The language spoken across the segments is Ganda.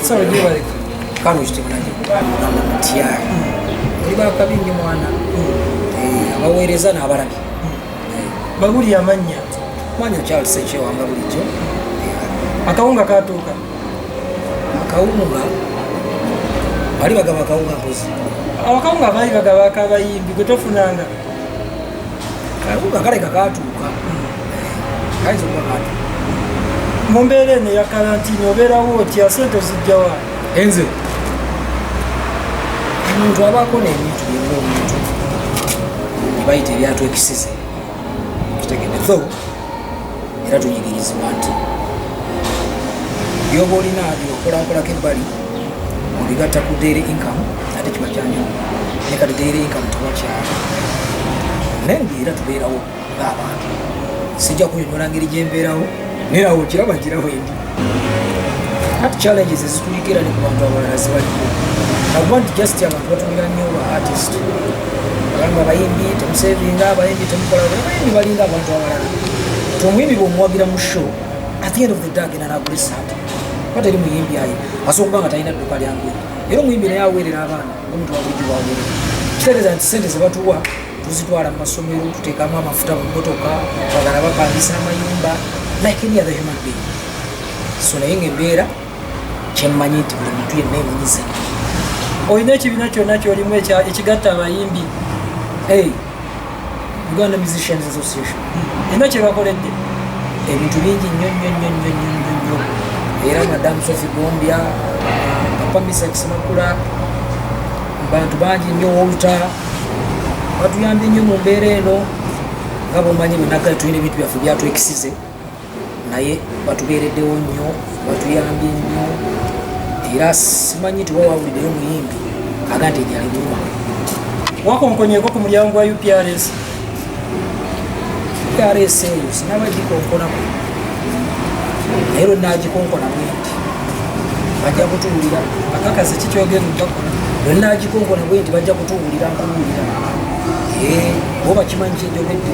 Sawa gyebaleka. Kale okitegeera gamba mutya oli bakabi nnyo mwana. Abaweereza n'abalabi. Babuli amannya. Mwanya Charles Ekyewanga bulijjo. Akawunga katuuka. Akawunga bali bagaba akawunga mpozi. Akawunga baali bagaba akabayimbi gwe tofunanga. Akawunga kaleka katuuka. Kayinza okuba katuuka. Mu mbeera eno eya kalantiini obeerawo otya, sente ozijjawa? Enze omuntu abaako n'ebintu byonna omuntu byebayita ebyatwekisize kitegedde, tho era tunyigirizibwa nti byoba olina byokolakolako ebbali obigatta ku daily income, ate kiba kyanjawulo. Naye kati daily income tewakyali, naye era tubeerawo ng'abantu. Sijja kunyonyola ngeri gyembeerawo, naye awo kiraba nkirawo endi. Kati challenges ezituliko era ne ku bantu abalala zibaliko, nakuba nti just abantu batumira nnyo ba artist, bagamba abayimbi temusevinga, abayimbi temukola. Abayimbi balinga abantu abalala ti omuyimbi bwomuwagira mu show, at the end of the day agenda nagula esaati, kuba teri muyimbi aye asobola okuba nga talina dduka lyanguye. Era omuyimbi naye aweerera abaana ngaomuntu wabulijjo bwaweerera. Kitegeeza nti sente zebatuwa tuzitwala mu masomero, tuteekamu amafuta mu mmotoka, bagala bapangisa amayumba like any other human being. So naye ngaembeera kyemmanyi nti buli muntu yenna emunyize. Olina ekibiina kyonna kyolimu ekigatta abayimbi? Hey, Uganda Musicians Association. Ena kyebakoledde? Ebintu bingi nnyo nnyo nnyo nnyo nnyo nnyo nnyo. Era Madam Sophie Gombya, Papa Misa Kisemakula, bantu bangi nnyo, Walter, batuyambye nnyo mu mbeera eno. Nga bwomanyi bwenagali tulina ebintu byaffe byatwekisize, naye batubeereddewo nnyo, batuyambye nnyo. Era simanyi nti wawawuliddeyo muyimbi aga nti enjala emuluma. Wakonkonyeko ku mulyango gwa UPRS? UPRS eyo sinaba gikonkonako, naye lwe nagikonkona bwenti bajja kutuwulira. Akakasi kikyogera ojjakola? Lwe nagikonkona bwenti bajja kutuwulira, nkuwulira bo bakimanyi kyenjogedde.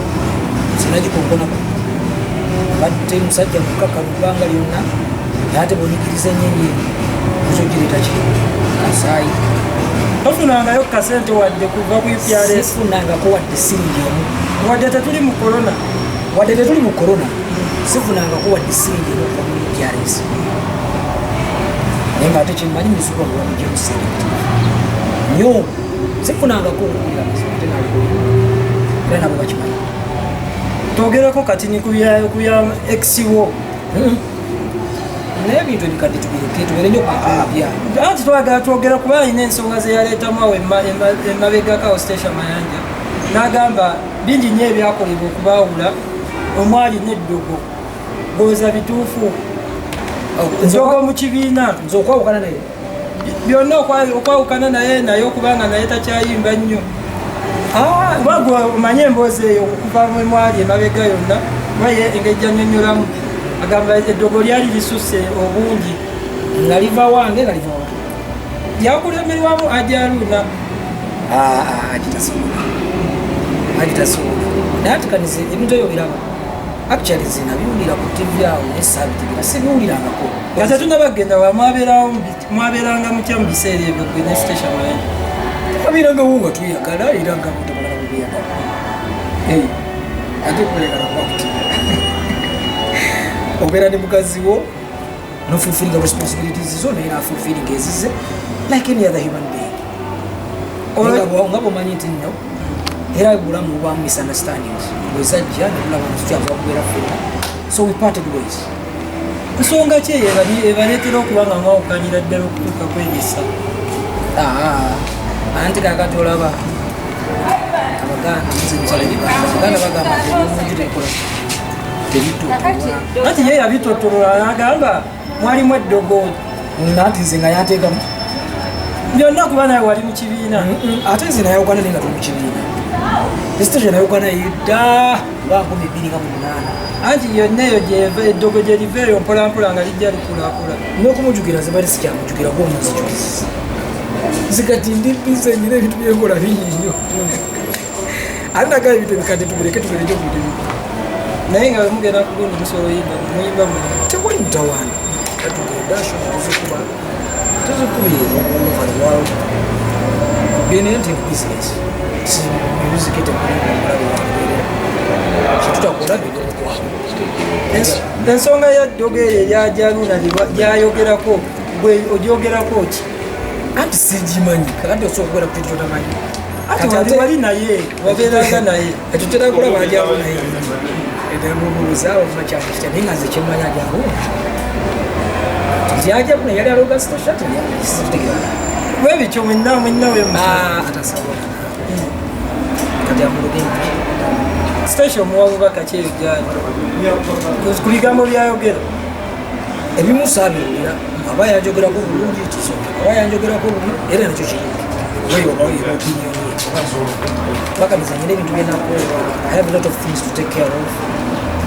Sinagikonkonako, batte musajja mukaka mu bbanga lyonna, naye ate bwonyigiriza ennyo ekyo ki kasaayi. Tofunangayo kasente wadde kuva ku UPRS? Sifunangako wadde siringi emu. Wadde tetuli mu korona? Wadde tetuli mu korona, sifunangako wadde siringi emu okuva mu UPRS. Naye nga ate kyemmanyi misuka obulamu gyemusente nnyo, sifunangako okuwulira mazima, ate nalikuwulira era nabo bakimanyi. Twogereko kati ni ku bya ex wo. Naye ebintu ebikadde tubireke, tubeere nnyo ku bintu ebipya. Anti twagala twogera kuba alina ensonga ze yaleetamu awo emabegako awo Stecia Mayanja n'agamba bingi nnyo ebyakolebwa okubaawula, omwali n'eddogo. Goza bituufu, ddogo mu kibiina? Nze okwawukana naye? Byonna, okwawukana naye, naye okubanga naye takyayimba nnyo. Kuba gwe omanye emboozi eyo okuva mwe mwali emabega yonna, kuba ye engeri gyannyonnyolamu agamba eddogo lyali lisusse obungi. Nga liva wange, nga liva wange. Lyakulemerwamu Ajaluuna. Agitasobola, agitasobola. Naye ati kanize ebintu ebyo biraba, actually nze nabiwulira ku TV awo, naye saabitegera, sibiwulirangako. Nga tetunaba kugenda wa, mwabeeranga mutya mu biseera ebyo gwe ne Stecia Mayanja? Twabeerangawo nga tweyagala, era nga abantu abalala bwe beeyagala. Ate okweyagala kuba kuti obeera ne mukazi wo nofulfilinga responsibilities zo, naye nafulfilinga ezize like any other human being. Nga bwomanyi nti nno era bulamu bubaamu misunderstandings, bwezajja netulaba nti tukyasobola kubeera ffenna, so we parted ways. Nsonga ki eyo ebaleetera okuba nga mwawukanira ddala okutuuka kwerisa? Ah, anti kakati olaba Abaganda, nze nsala Uganda, Abaganda bagamba nti ebyomunju tebikola tebitotolwa. Anti ye yabitotolola n'agamba mwalimu eddogo. Anti nze nga yanteekamu. Byonna, kuba nawe wali mu kibiina. Ate nze nayawukana naye nga tuli mu kibiina. Stecia nayawukana yedda nga 2008. Anti yonna eyo gyeva eddogo, gye liva eyo mpolampola nga lijja likulakula. N'okumujukira nze bali sikyamujukira, gwomunzijukisiza. Nze kati ndi busy, nyina ebintu byenkola bingi nnyo, ate nagala ebintu ebikadde tubireke, tubereke ku bintu ebipya. Naye nga bwemugenda ku gundi musobola oyimba, muyimba muli? Tewali mutawaana, tatugenda. Netufudda show netuzikuba, tuzikubye all over the world. Being anything business, si music etekulina omulabe wangerera kyetutakola byomukwano. Ensonga ya ddogo eyo eryajaluna gyayogerako, gwe ogyogerako ki? Anti sigimanyi. Kakati osobola okubeera ku kintu kyotamanyi? Ati wali wali naye, wabeeranga naye. Ekyo kyerakulaba ajawo naye emubuuza oba kyakita, naye nga nze kyemmanya ajawo nti ajawo naye yali aloga Stecia. Tetegera. Bwebityo mwenna mwenna we Atasobola kati amuloge. Stecia omuwa bubaka ki eyo gyali ku bigambo byayogera? Ebimu saabiwulira. Aba yanjogerako bulungi kisoke, aba yanjogerako bubi era nakyo kirungi. Weyo oba oyo opinion ye bakamiza nyina ebintu byenakola. I have a lot of things to take care of.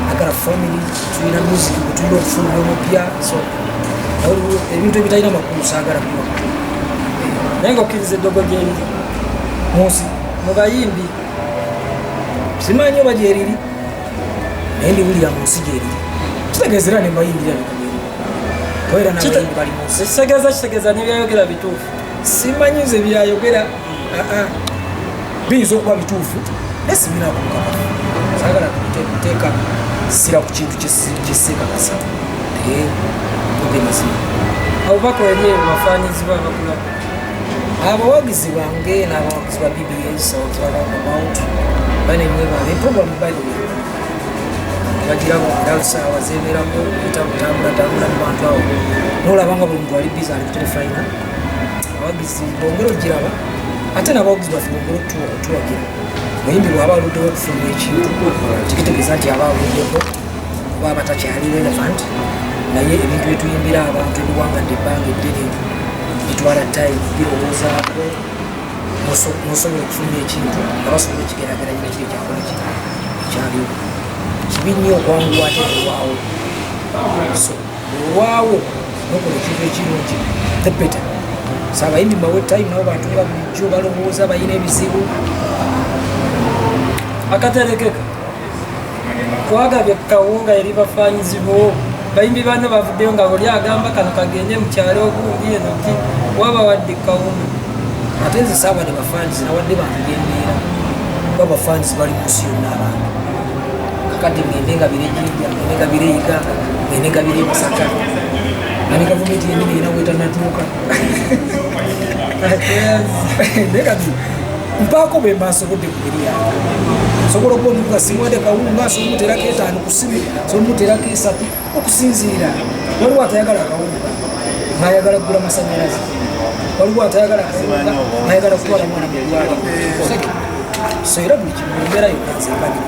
I got a family, tulina music gwe tulina okufulumya omupya, so waliwo ebintu ebitalina makulu saagala kuba. Naye nga okkiriza eddogo gyeriri? Munsi? Mu bayimbi. Simanyi oba gyeriri, naye ndiwulira mu nsi gyeriri. Kitegeeza era ne mbayimbira era n'abayimbi bali mu nsi. Ekitegeeza nebyayogera bituufu? Simanyi nze byayogera. Aa, biyinza okuba bituufu naye sibinaako bukakafu. Saagala kuteeka sira ku kintu kyeseekakasa, naye oge mazima. Obubaka eri bafaanyizi abakulaba? Abawagizi bange n'abawagizi ba BBS, abawagizi ba Roundabout banemwebale. Program, by the way, bagiraba ndalsaawa zebeerako tambula mu bantu awo nolaba nga buli muntu ali busy ali ku terefayina. Abawagizi bongere ogiraba, ate n'abawagizi baffe bongere otuwagira. Muyimbi bw'aba aluddewo okufuluma ekintu, tekitegeeza nti aba aluddeko oba aba takyali relevant, naye ebintu byetuyimbira abantu ebiwangadde ebbanga eddene bitwala time birowoozaako nosobola okufuluma ekintu nga basobola okigerageranya nekiri ekyakola ki ekyaliwo. Kibi nnyo okwanguwa ate olwawo, so olwawo nokola ekintu ekirungi, the better. So abayimbi mbawe time, nabo bantu nga bulijjo balowooza, balina ebizibu. Akaterekeka kwagabye kawunga eri bafaanyizibwo bayimbi banno bavuddeyo nga oli agamba kano kagende mu kyalo ogundi eno ki wabawadde kawunga. Ate nze saabadde bafanzi, nawadde bantu gembeera kuba bafanzi bali mu nsi yonna. Abantu kakati ngende nga birejinja, ngende nga bire Iganga, ngende nga bire Masaka, nga ne gavumenti yenyini erina wetanatuuka, naye kati mpaako bwe mba nsobodde ku ngeri yange. Nsobola okuba omuntu nga simuwadde kawunga, nsobola omuteerako 5 ku simu, nsobola omuteerako 3 okusinziira. Waliwo atayagala kawunga ng'ayagala kugula masanyalaze, waliwo atayagala kawunga ng'ayagala kutwala mwana mu ddwaliro. So era buli kimu embeera yonna nze mba ndi.